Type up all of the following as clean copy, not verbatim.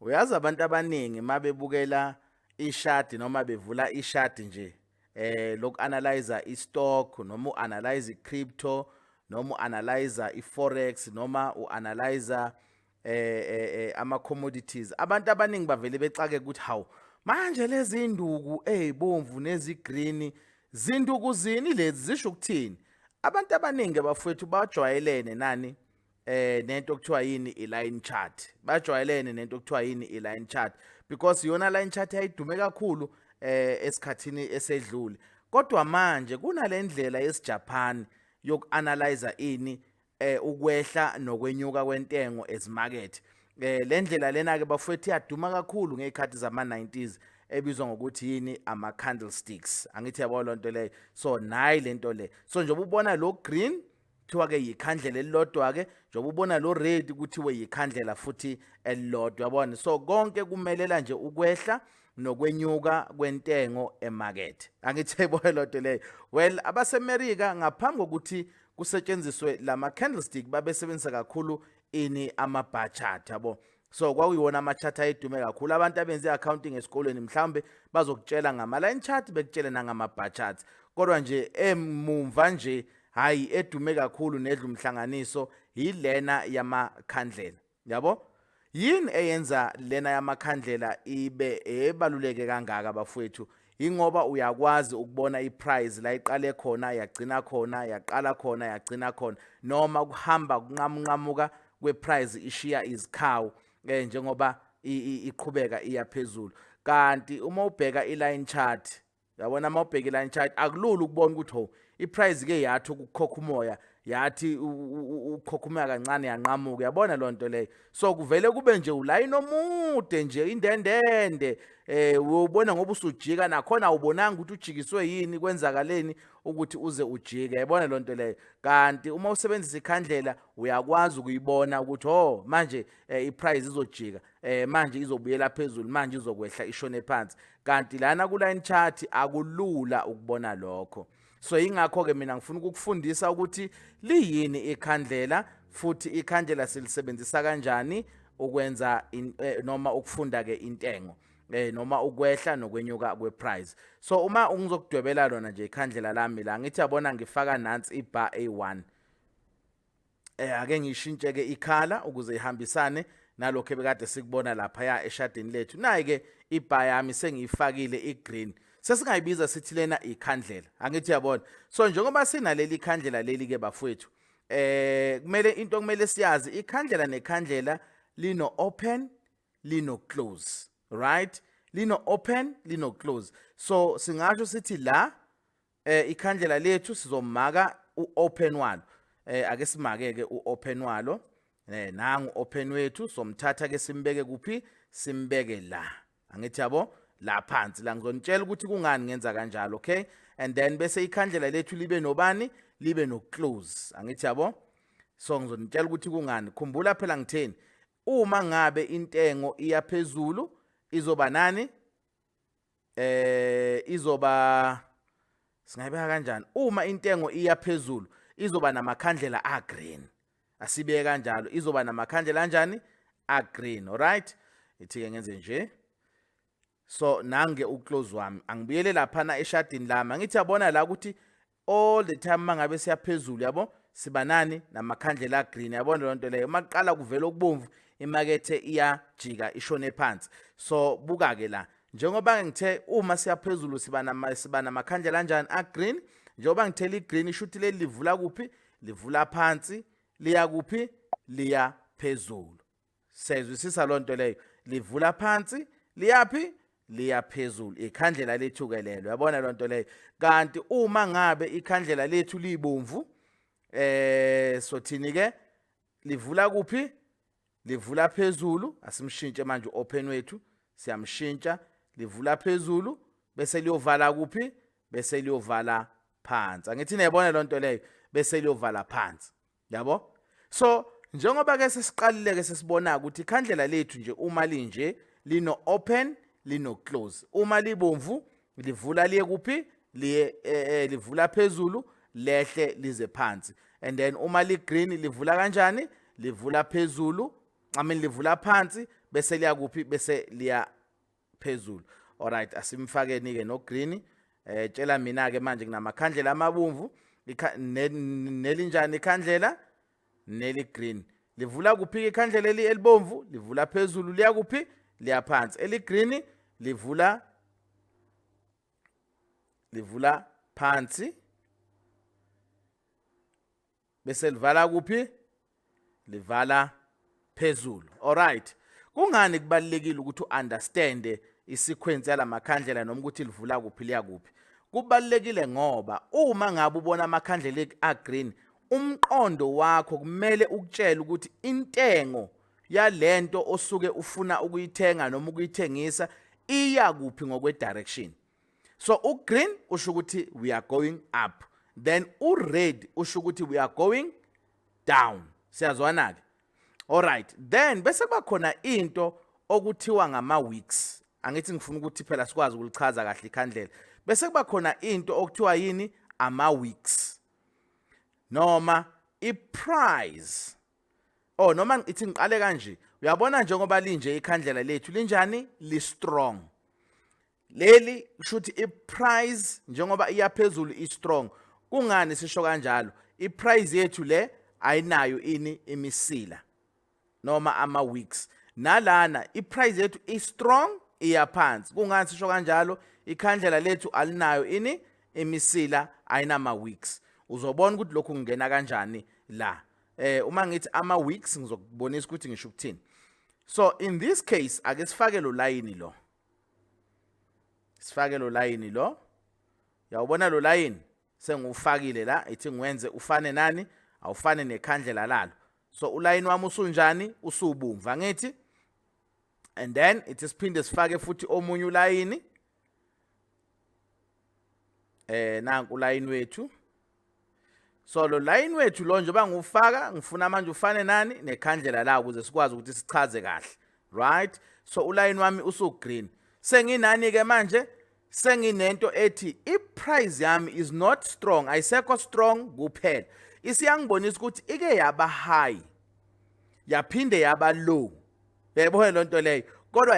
Uyazi, abantu abaningi mabebukela ishadi noma bevula ishadi nje loku-analyze i-stock noma u-analyze i-crypto noma u-analyze i-forex noma u-analyze ama-commodities, abantu abaningi bavele bexake ukuthi, "Hawu, manje lezi induku ezibomvu nezi-green zinduku zini lezi? Zisho ukuthini?" Abantu abaningi, bafowethu, bajwayelene nani nento okuthiwa yini? I-line chart. Bajwayelene nento okuthiwa yini? I-line chart, because iyona line chart yayidume kakhulu esikhathini esedlule. Kodwa manje kunale ndlela yesiJapan yoku-analyze ini? Ukwehla nokwenyuka kwentengo ezimakethe. Le ndlela lena ke, bafowethu, iyaduma kakhulu ngezikhathi zama-90s, ebizwa ngokuthi yini? Ama candlesticks, angithi yabo lonto leyo? So nayi lento le. So njengoba ubona lo green, kuthiwa ke yikhandlela elilodwa ke. Njengoba ubona lo red, kuthiwe yikhandlela futhi elilodwa, yabona? So konke kumelela nje ukwehla nokwenyuka kwentengo emakethe, angithi yayibona lonto leyo? Well, abaseMerika, ngaphambi kokuthi kusetshenziswe lama candlestick, babesebenzisa kakhulu ini? Ama bar chart, yabo. So kwakuyiwona ama-chart ayedume kakhulu. Abantu abenze i-accounting esikolweni mhlawumbe bazokutshela ngama-line chart, bekutshele nangama-bar charts, kodwa nje emumva nje, hayi, edume kakhulu nedla umhlanganiso yilena yamakhandlela, yabo. Yini eyenza lena yamakhandlela ibe ebaluleke kangaka, bafowethu? Ingoba uyakwazi ukubona iprice la iqale khona, yagcina khona, yaqala khona, yagcina khona, noma kuhamba kunqamunqamuka kweprice, ishiya izikhawu njengoba iqhubeka iya phezulu. Kanti uma ubheka i-line chart, yabona, uma ubheka i-line chart, akulula ukubona ukuthi, ho, iprice ke yathi ukukhokha umoya, yathi ukukhokha umoya kancane, yanqamuka, yabona loo nto leyo? So kuvele kube nje ulayini omude nje, indendende, uyobona ngoba usujika nakhona, awubonanga ukuthi ujikiswe yini, kwenzakaleni ukuthi uze ujike, yabona loo nto leyo? Kanti uma usebenzisa ikhandlela, uyakwazi ukuyibona ukuthi, oh, manje iprice izojika, manje izobuyela phezulu, manje izokwehla ishone phansi. Kanti lana ku line chart akulula ukubona lokho. So ingakho ke mina ngifuna ukukufundisa ukuthi liyini ikhandlela, futhi ikhandlela silisebenzisa kanjani ukwenza noma ukufunda ke intengo noma ukwehla nokwenyuka kweprice. So uma ngizokudwebela lona nje ikhandlela lami la, ngithi, yabona, ngifaka nansi ibar A1. Ake ngishintshe ke i-colour ukuze ihambisane nalokho ebekade sikubona lapha ya eshadini lethu. Nayi ke ibar yami, sengiyifakile igreen. Sesingayibiza sithi lena ikhandlela, angithi yabona? So njengoba sinaleli ikhandlela leli ke, bafowethu, kumele into kumele siyazi, ikhandlela nekhandlela lino open, lino close, right? Lino open, lino close. So singasho sithi la ikhandlela lethu sizomaka uopen walo. Ake simake ke uopen walo. Nangu open wethu. Somthatha ke simbeke kuphi? Simbeke la, angithi yabo? La phansi la. Ngizonitshela ukuthi kungani ngenza kanjalo, okay? And then bese ikhandlela lethu libe nobani? Libe no close, angithi yabo? So ngizonitshela ukuthi kungani. Khumbula phela ngitheni: uma ngabe intengo iya phezulu, izoba nani? Izoba, singayibeka kanjani? Uma intengo iya phezulu, izoba namakhandlela a green, asibeke kanjalo. Izoba namakhandlela anjani? A green, alright. Ithi ke ngenze nje. So nange uclose wami. Angibuyele laphana eshadini lami. Angithi yabona la ukuthi all the time mangabe siyaphezulu, yabo, siba nani? Namakhandlela green, yabona loo nto leyo? Uma kuqala kuvela okubomvu, imakethe iyajika ishone phansi. So buka ke la, njengoba ngithe uma siyaphezulu siba namakhandlela anjani? A green. Njengoba ngithela i-green, ishuthi leli livula kuphi? Livula phansi, liya kuphi? Liya phezulu. Siyayizwisisa loo nto leyo? Livula phansi, liyaphi? Liya phezulu. Ikhandlela lethu ke lelo, yabona loo nto leyo? Kanti uma ngabe ikhandlela lethu libomvu, sothini ke? Livula kuphi? Livula phezulu. Asimshintshe manje open wethu, siyamshintsha. Livula phezulu, bese liyovala kuphi? Bese liyovala phansi, angithi niyabona loo nto leyo? Bese liyovala phansi, yabo. So njengoba ke sesiqalile ke, sesibona ukuthi ikhandlela lethu nje uma linje lino open, lino close. Uma libomvu, livula liye kuphi? Liye livula phezulu, lehle lize phansi. And then uma li green, livula kanjani? Livula phezulu, I mean, livula phansi, Bese liya kuphi? Bese liya phezulu. Alright, asimfakeni ke no green. Tshela mina ke manje, kunamakhandlela amabomvu nelinjani ikhandlela neli green. Livula kuphi ikhandlela eli elibomvu? Livula phezulu, liya kuphi? Liya phansi. Eli green livula phansi, bese livala kuphi? Livala phezulu. Alright, kungani kubalulekile ukuthi uunderstand isequence yalamakhandlela noma ukuthi livula kuphi, liya kuphi? Kubalulekile ngoba uma ngabe ubona amakhandlela a-green, umqondo wakho kumele ukutshele ukuthi intengo yalento osuke ufuna ukuyithenga noma ukuyithengisa iya kuphi ngokwe direction. So ugreen usho ukuthi we are going up, then ured usho ukuthi we are going down. Siyazwana ke? Alright, then bese kuba khona into okuthiwa ngama wicks. Angithi ngifuna ukuthi phela sikwazi ukulichaza kahle ikhandlela. Bese kuba khona into okuthiwa yini? Ama wicks noma i-price. Oh, noma ithi ngiqale kanje. Uyabona, njengoba linje ikhandlela lethu linjani? Li strong leli. Kusho ukuthi i-price njengoba iya phezulu i-strong. Kungani sisho kanjalo? I-price yethu le ayinayo ini? Imisila noma ama wicks. Nalana i-price yethu i-strong, iya phansi. Kungani sisho kanjalo? Ikhandlela lethu alinayo ini? Imisila, ayinama wicks. Uzobona ukuthi lokhu kungena kanjani la. Uma ngithi ama wicks, ngizokubonisa ukuthi ngisho ukuthini. So in this case, ake sifake lo line lo, sifake lo line lo. Yawubona lo line sengiwufakile la. Ithi ngiwenze ufane nani? Awufane nekhandlela lalo. So ulayini wami usunjani? Usubomvu, angithi? And then ithi siphinde sifake futhi omunye ulayini. Nanku ulayini wethu. So lo line wethu lo, njengoba ngiwufaka, ngifuna manje ufane nani? Nekhandlela la, ukuze sikwazi ukuthi sichaze kahle, right? So ulayini wami usu green. Senginani ke manje? Senginento ethi i-price yami is not strong, ayisekho strong kuphela. Isiyangibonisa ukuthi ike yaba high, yaphinde yaba low. Uyayibona loo nto leyo? Kodwa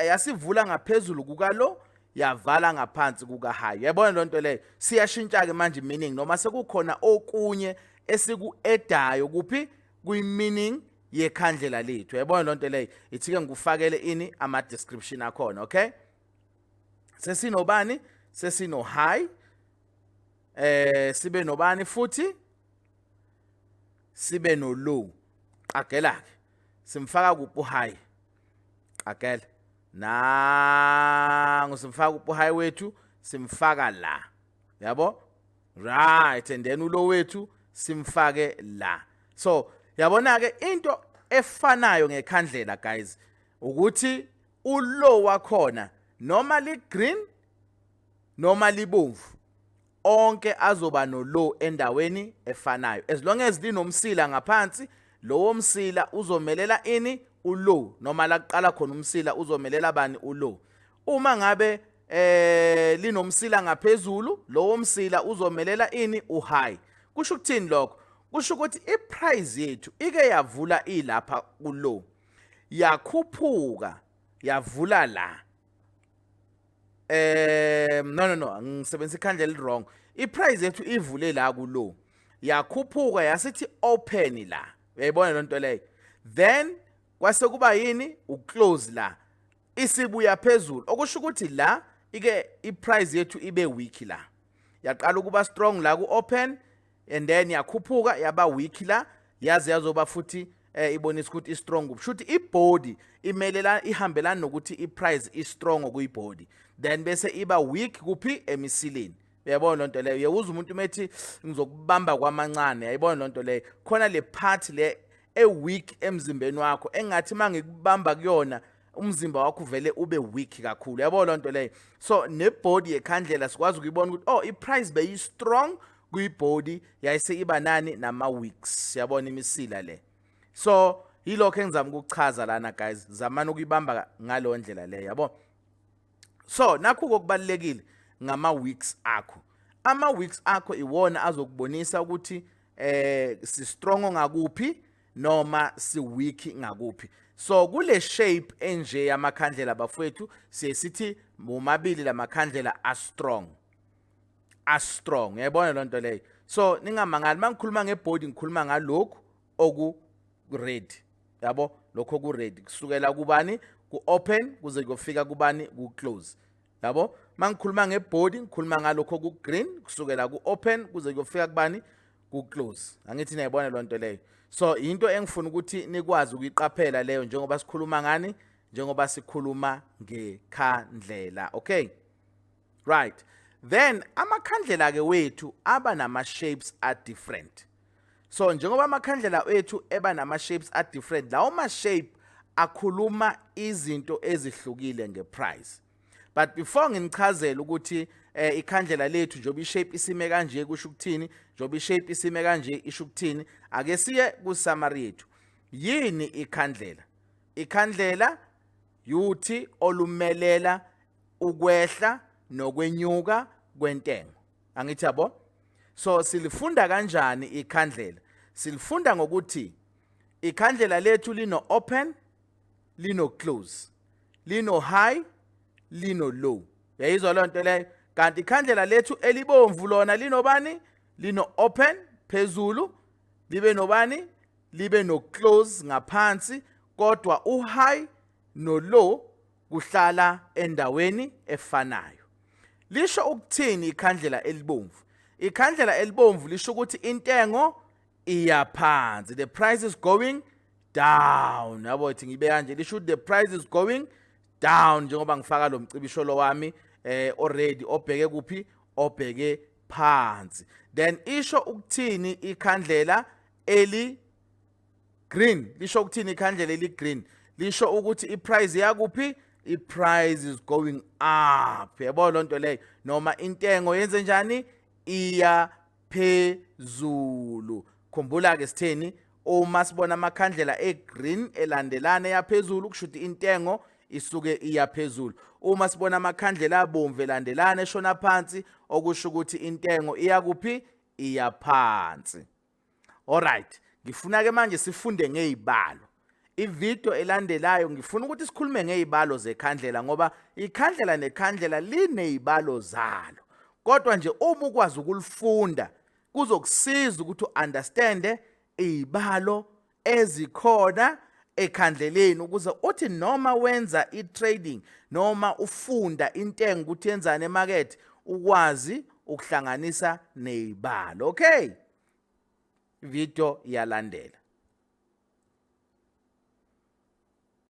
yasivula ngaphezulu kuka low, yavala ngaphansi kuka high. Uyayibona loo nto leyo? Siyashintsha ke manje meaning, noma sekukhona okunye esiku-addayo kuphi? Kwi-meaning yekhandlela lethu. Uyayibona loo nto leyo? Ithi-ke ngikufakele ini? Ama-description akhona. Okay, sesinobani? Sesino high, sibe nobani futhi? Sibe no low. Qagela ke, simfaka kuphi high? Qagela. Nangu, simfaka kuphi high wethu? Simfaka la, yabo? Right, and then ulow wethu simfake la. So yabona ke, into efanayo ngekhandlela, guys, ukuthi ulow wakhona noma li green noma libomvu, onke azoba no low endaweni efanayo. As long as linomsila ngaphansi, lowo msila uzomelela ini? Ulow. Noma la kuqala khona umsila uzomelela bani? Ulow. Uma ngabe linomsila ngaphezulu, lowo msila uzomelela ini? Uhigh. Kusho ukuthini lokho? Kusho ukuthi iprice yethu ike yavula ilapha kulow, yakhuphuka, yavula la. No, ngisebenzisa ikhandlela wrong. Iprice yethu ivule la kulow, yakhuphuka, yasithi open la. Uyayibona lento leyo? Then kwase kuba yini? Uclose la, isibuya phezulu. Okusho ukuthi la ike iprice yethu ibe weak la, yaqala ukuba strong la ku open, and then yakhuphuka, yaba weak la, yaze yazoba futhi ibonisa ukuthi i-strong. Kusho ukuthi i-body imelela, ihambelana nokuthi i-price i-strong kuyi-body, then bese iba weak kuphi? Emisileni. Uyayibona lonto leyo? Uyewuza umuntu methi ngizokubamba kwamancane. Uyayibona lonto leyo? Khona le part le e-weak emzimbeni wakho, engathi mangikubamba kuyona, umzimba wakho uvele ube weak kakhulu. Yabo lonto leyo? So nebody yekhandlela sikwazi ukuyibona ukuthi, oh, i-price beyi strong kuyibody, yayise iba nani? Nama wicks. Yabona imisila le? So yilokho engizama ukuchaza lana, guys. Zamani ukuyibamba ngalo ndlela leyo, yabo? So nakho okubalulekile ngama wicks akho. Ama wicks akho iwona azokubonisa ukuthi si strong ngakuphi noma si weak ngakuphi. So kule shape enje yamakhandlela, bafowethu, siye sithi womabili lamakhandlela a strong, a strong. Uyayibona loo nto leyo? So ningamangali uma ngikhuluma ngebody, ngikhuluma ngalokhu oku red, yabo, lokho ku red kusukela kubani? Ku open kuze kuyofika kubani? Ku close, yabo. Mangikhuluma ngebody, ngikhuluma ngalokho ku green, kusukela ku open kuze kuyofika kubani? Ku close. Angithi niyayibona loo nto leyo? So into engifuna ukuthi nikwazi ukuyiqaphela leyo njengoba sikhuluma ngani, njengoba sikhuluma ngekhandlela. Okay, right, then amakhandlela ke wethu aba nama shapes a different. So njengoba amakhandlela ethu eba nama shapes a different, lawo ma shape akhuluma izinto ezihlukile ngeprice. But before nginichazele ukuthi ikhandlela lethu njengoba ishape isime kanje kusho ukuthini, njengoba ishape isime kanje isho ukuthini, ake siye ku summary yethu. Yini ikhandlela? Ikhandlela yuthi olumelela ukwehla nokwenyuka kwentengo, angithi yabo? So silifunda kanjani ikhandlela? Silifunda ngokuthi ikhandlela lethu lino open, lino close, lino high, lino low. Uyayizwa leyo nto leyo? Kanti ikhandlela lethu elibomvu lona linobani? Lino open phezulu, libe nobani? Libe no close ngaphansi, kodwa u high no low kuhlala endaweni efanayo. Lisho ukuthini ikhandlela elibomvu? Ikhandlela elibomvu lisho ukuthi intengo iya phansi, the price is going down, yabo. Ithi ngibe kanje, lisho ukuthi the price is going down, njengoba ngifaka lo mcibisholo wami already obheke kuphi? Obheke phansi. Then isho ukuthini ikhandlela eli green? Lisho ukuthini ikhandlela eli green? Lisho ukuthi iprice yakuphi? I-price is going up, yabo loo nto leyo, noma intengo yenze njani? Iya phezulu. Khumbula ke sitheni? Uma sibona amakhandlela e-green elandelana yaphezulu, kusho ukuthi intengo isuke iya phezulu. Uma sibona amakhandlela abomvu elandelana eshona phansi, okusho ukuthi intengo iya kuphi? Iya phansi. Alright, ngifuna ke manje sifunde ngezibalo. Ivideo elandelayo ngifuna ukuthi sikhulume ngezibalo zekhandlela, ngoba ikhandlela nekhandlela linezibalo zalo. Kodwa nje uma ukwazi ukulifunda kuzokusiza ukuthi uunderstande izibalo ezikhona ekhandleleni, ukuze uthi noma wenza i-trading noma ufunda intengo ukuthi yenzani emarket, ukwazi ukuhlanganisa nezibalo. Okay, video iyalandela.